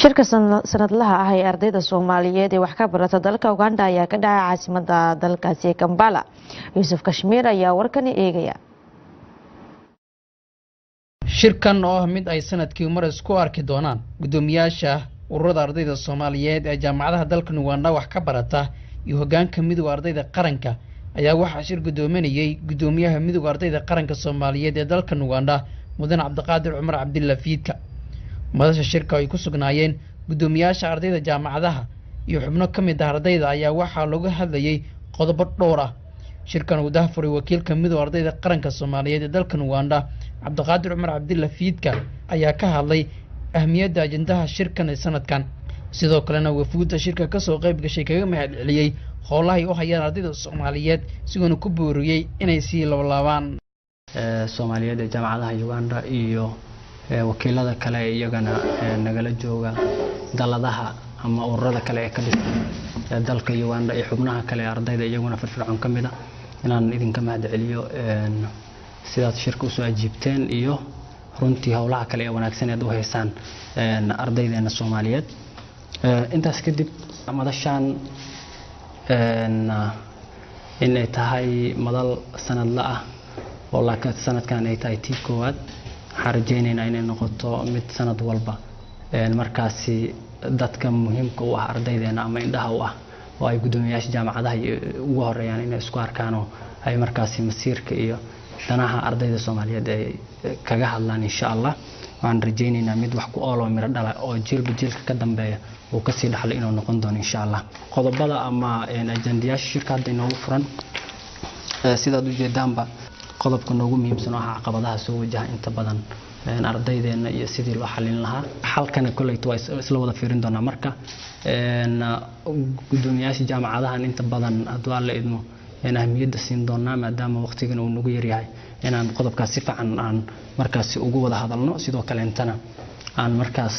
Shirka sanadlaha ah ee ardayda Soomaaliyeed ee wax ka barata dalka Uganda ayaa ka dhacay caasimada dalkaasi, Kambala. Yuusuf Kashmiir ayaa warkani eegaya. Shirkan oo ah mid ay sanadkii mar isku arki doonaan guddoomiyaasha ururada ardayda Soomaaliyeed ee jaamacadaha dalka Uganda wax ka barata iyo hoggaanka Midowda Ardayda Qaranka ayaa waxaa shir guddoominayay guddoomiyaha Midowda Ardayda Qaranka Soomaaliyeed ee dalka Uganda, Mudan Cabdiqaadir Cumar Cabdilla Fiidka. Madasha shirka ay ku sugnaayeen guddoomiyaasha ardayda jaamacadaha iyo xubno ka mid ah ardayda ayaa waxaa looga hadlayay qodobo dhowr ah. Shirkan uu daahfuray wakiilka Midowda Ardayda Qaranka Soomaaliyeed ee dalkan Uganda, Cabdiqaadir Cumar Cabdilla Fiidka, ayaa ka hadlay ahmiyadda ajendaha shirkan ee sanadkan, sidoo kalena wafuudda shirka kasoo qayb gashay kaga mahad celiyey howlahay u hayaan ardayda Soomaaliyeed, sigoona ku booriyey inay sii labalaabaan. Soomaaliyeed ee jaamacadaha Uganda iyo wakiilada kale ee iyagana nagala jooga daladaha ama ururada kale ee ka dhisan dalka Uganda iyo xubnaha kale ee ardayda iyaguna firfircoon ka mid a, inaan idinka mahad celiyo sidaad shirka usoo ajiibteen iyo runtii howlaha kale ee wanaagsan eed u haysaan ardaydeena Soomaaliyeed. Intaas kadib, madashaan inay tahay madal sanadla ah oo laakiin sanadkan ay tahay tii koowaad, waxaan rajaynaynaa inay noqoto mid sanad walba markaasi dadka muhiimka u ah ardaydeena ama indhaha u ah oo ay guddoomiyayaasha jaamacadaha ugu horeeyaan inay isku arkaan oo ay markaasi masiirka iyo danaha ardayda Soomaaliyeed ay kaga hadlaan, insha Allah. Waxaan rajaynaynaa mid wax ku ool oo miro dhala oo jiilba jiilka ka dambeeya uu kasii dhaxlo inuu noqon doono, insha Allah. Qodobada ama ajandayaasha shirka hadda inoogu furan, sidaad ujeedaanba, qodobka noogu muhiimsan oo ah caqabadaha soo wajaha inta badan ardaydeena iyo sidii loo xalin lahaa. Xalkana kolleyta waa isla wada fiirin doonaa. Marka guddoomiyaasha jaamacadahan inta badan, hadduu Alla idmo, ahmiyadda siin doonaa, maadaama waqtigan uu nagu yaryahay, inaan qodobkaas si fiican aan markaasi ugu wada hadalno. Sidoo kaleentana aan markaas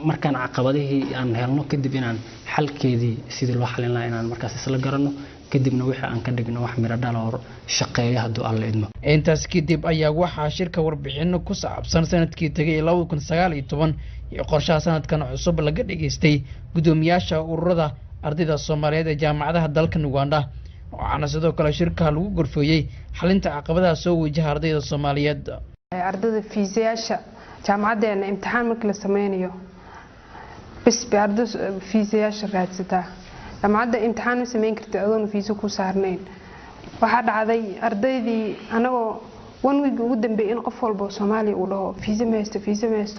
markaan caqabadihii aan helno kadib, inaan xalkeedii sidii loo xalin lahaa inaan markaas isla garanno, kadibna wixii aan ka dhigno wax miro dhal oo shaqeeya, hadduu Alla idmo. Intaas kadib ayaa waxaa shirka warbixino ku saabsan sanadkii tegay ee 2019 iyo qorshaha sanadkan cusub laga dhageystay guddoomiyaasha ururada ardayda Soomaaliyeed ee jaamacadaha dalkan Uganda. Waxaana sidoo kale shirka lagu gorfeeyey xalinta caqabadaha soo wajaha ardayda Soomaaliyeed. Ardayda fiisayaasha jaamacadeena, imtixaan markii la sameynayo bas bay arday fiisayaasha raadsataa. Jaamacadda imtixaan ma sameyn kartid adoon fiisa ku saarnayn. Waxaa dhacday ardaydii anagoo one week ugu dambeeyay in qof walba oo Soomaaliya uu dhaho, "Fiisa ma haysto, fiisa ma haysto."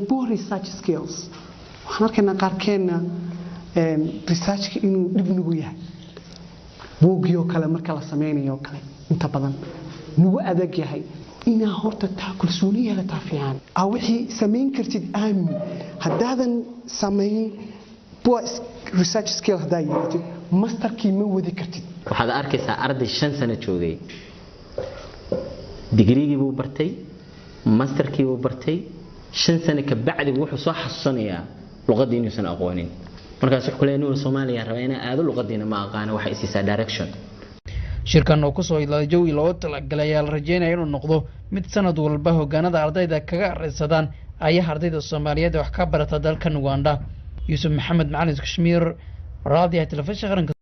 Poor research skills. Waxaan arkaynaa qaarkeenna researchka inuu dhib nagu yahay, buuggii kale marka la sameynayo kale inta badan nagu adag yahay. Inaa horta taa kalsooni yeelataa fiican, aa wixii samayn kartid aamin. Haddaadan samayn, poor research skill haddaa yeelatid, masterkii ma wadi kartid. Waxaad arkaysaa arday 5 sano joogay, digriigii buu bartay, masterkii buu bartay, 5 sano ka bacdi wuxuu soo xasuusanayaa luqaddii inuusan aqoonin. Markaas wuxuu kuleeyahay, "Nuur, Soomaaliya rabaa inaa aado, luqadiina ma aqaano, waxay isiisaa direction." Shirkan oo kusoo idlaaday jawi loogu talagalay ayaa la rajeynaya inuu noqdo mid sanad walba hogaanada ardayda kaga areysadaan ayaha ardayda Soomaaliyeed ee wax ka barata dalkan Uganda. Yuusuf Maxamed Macalin Kashmiir, raadiyaha Telefishinka Qaranka.